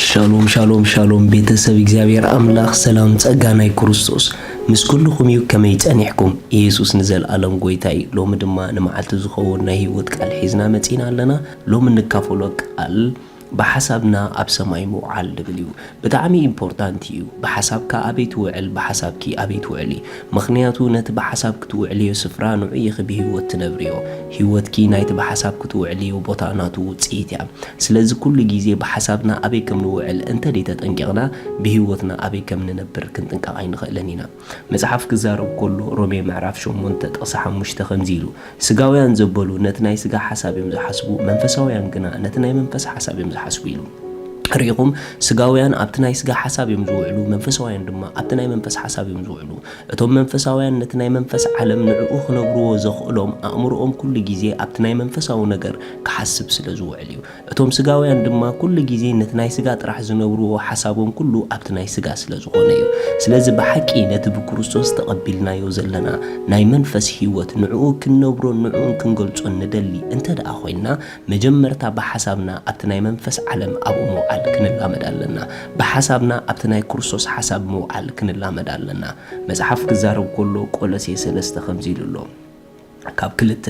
ሻሎም ሻሎም ሻሎም፣ ቤተሰብ እግዚኣብሔር ኣምላኽ፣ ሰላም ጸጋ ናይ ክርስቶስ ምስ ኩልኹም እዩ። ከመይ ጸኒሕኩም? ኢየሱስ ንዘለኣለም ጎይታ እዩ። ሎሚ ድማ ንመዓልቲ ዝኸውን ናይ ህይወት ቃል ሒዝና መጺና ኣለና። ሎሚ እንካፈሎ ቃል ብሓሳብና ኣብ ሰማይ ምውዓል ዝብል እዩ። ብጣዕሚ ኢምፖርታንት እዩ። ብሓሳብካ ኣበይ ትውዕል፣ ብሓሳብኪ ኣበይ ትውዕሊ? ምኽንያቱ ነቲ ብሓሳብ ክትውዕልዮ ስፍራ ንዑ ኢኺ ብህይወት ትነብርዮ። ህይወትኪ ናይቲ ብሓሳብ ክትውዕልዮ ቦታ ናቱ ውጽኢት እያ። ስለዚ ኩሉ ግዜ ብሓሳብና ኣበይ ከም ንውዕል እንተ ደይተጠንቂቕና፣ ብህይወትና ኣበይ ከም ንነብር ክንጥንቀቕ ኣይንኽእልን ኢና። መጽሓፍ ክዛረብ ከሎ ሮሜ ምዕራፍ ሸሞንተ ጥቕሲ ሓሙሽተ ከምዚ ኢሉ፣ ስጋውያን ዘበሉ ነቲ ናይ ስጋ ሓሳብ እዮም ዝሓስቡ፣ መንፈሳውያን ግና ነቲ ናይ መንፈስ ሓሳብ እዮም ዝሓስቡ ኢሉ። ርኢኹም፣ ስጋውያን ኣብቲ ናይ ስጋ ሓሳብ እዮም ዝውዕሉ፣ መንፈሳውያን ድማ ኣብቲ ናይ መንፈስ ሓሳብ እዮም ዝውዕሉ። እቶም መንፈሳውያን ነቲ ናይ መንፈስ ዓለም ንዕኡ ክነብርዎ ዘኽእሎም ኣእምሮኦም ኩሉ ግዜ ኣብቲ ናይ መንፈሳዊ ነገር ክሓስብ ስለ ዝውዕል እዩ። እቶም ስጋውያን ድማ ኩሉ ግዜ ነቲ ናይ ስጋ ጥራሕ ዝነብርዎ ሓሳቦም ኩሉ ኣብቲ ናይ ስጋ ስለ ዝኾነ እዩ። ስለዚ ብሓቂ ነቲ ብክርስቶስ ተቐቢልናዮ ዘለና ናይ መንፈስ ህይወት ንዕኡ ክንነብሮን ንዕኡን ክንገልጾን ንደሊ እንተ ደኣ ኮይንና፣ መጀመርታ ብሓሳብና ኣብቲ ናይ መንፈስ ዓለም ኣብኡ ምውዓል ክንላመድ ኣለና። ብሓሳብና ኣብቲ ናይ ክርስቶስ ሓሳብ ምውዓል ክንላመድ ኣለና። መጽሓፍ ክዛረብ ከሎ ቆሎሴ ሰለስተ ከምዚ ኢሉ ኣሎ፣ ካብ ክልተ፣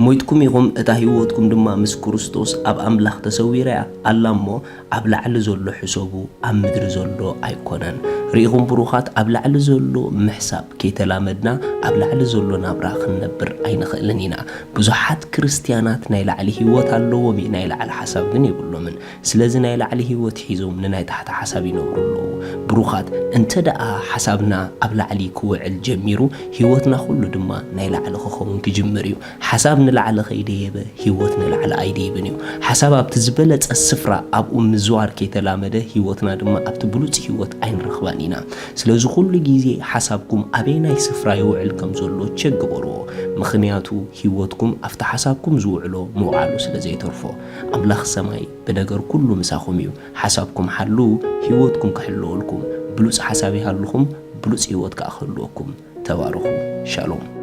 ሞይትኩም ኢኹም፣ እታ ህይወትኩም ድማ ምስ ክርስቶስ ኣብ ኣምላኽ ተሰዊራ ኣላ እሞ፣ ኣብ ላዕሊ ዘሎ ሕሰቡ፣ ኣብ ምድሪ ዘሎ ኣይኮነን። ርኢኹም ብሩኻት፣ ኣብ ላዕሊ ዘሎ ምሕሳብ ከይተላመድና፣ ኣብ ላዕሊ ዘሎ ናብራ ክንነብር ኣይንኽእልን ኢና። ብዙሓት ክርስትያናት ናይ ላዕሊ ህይወት ኣለዎም እዩ፣ ናይ ላዕሊ ሓሳብ ግን የብሎምን። ስለዚ ናይ ላዕሊ ህይወት ሒዞም ንናይ ታሕቲ ሓሳብ ይነብሩ ኣለዉ። ብሩኻት፣ እንተ ደኣ ሓሳብና ኣብ ላዕሊ ክውዕል ጀሚሩ፣ ህይወትና ኩሉ ድማ ናይ ላዕሊ ክኸውን ክጅምር እዩ። ሓሳብ ንላዕሊ ከይደየበ፣ ህይወት ንላዕሊ ኣይደይብን እዩ። ሓሳብ ኣብቲ ዝበለጸ ስፍራ ኣብኡ ምዝዋር ከይተላመደ፣ ህይወትና ድማ ኣብቲ ብሉጽ ህይወት ኣይንረኽባን ኢና። ስለዚ ኩሉ ግዜ ሓሳብኩም ኣበየናይ ስፍራ ይውዕል ከም ዘሎ ቸክ ግበርዎ። ምኽንያቱ ህይወትኩም ኣብቲ ሓሳብኩም ዝውዕሎ ምውዓሉ ስለ ዘይተርፎ። ኣምላኽ ሰማይ ብነገር ኩሉ ምሳኹም እዩ። ሓሳብኩም ሓልዉ፣ ህይወትኩም ክሕልወልኩም። ብሉጽ ሓሳብ ይሃልኹም፣ ብሉጽ ህይወት ከኣ ክህልወኩም። ተባረኹ። ሻሎም።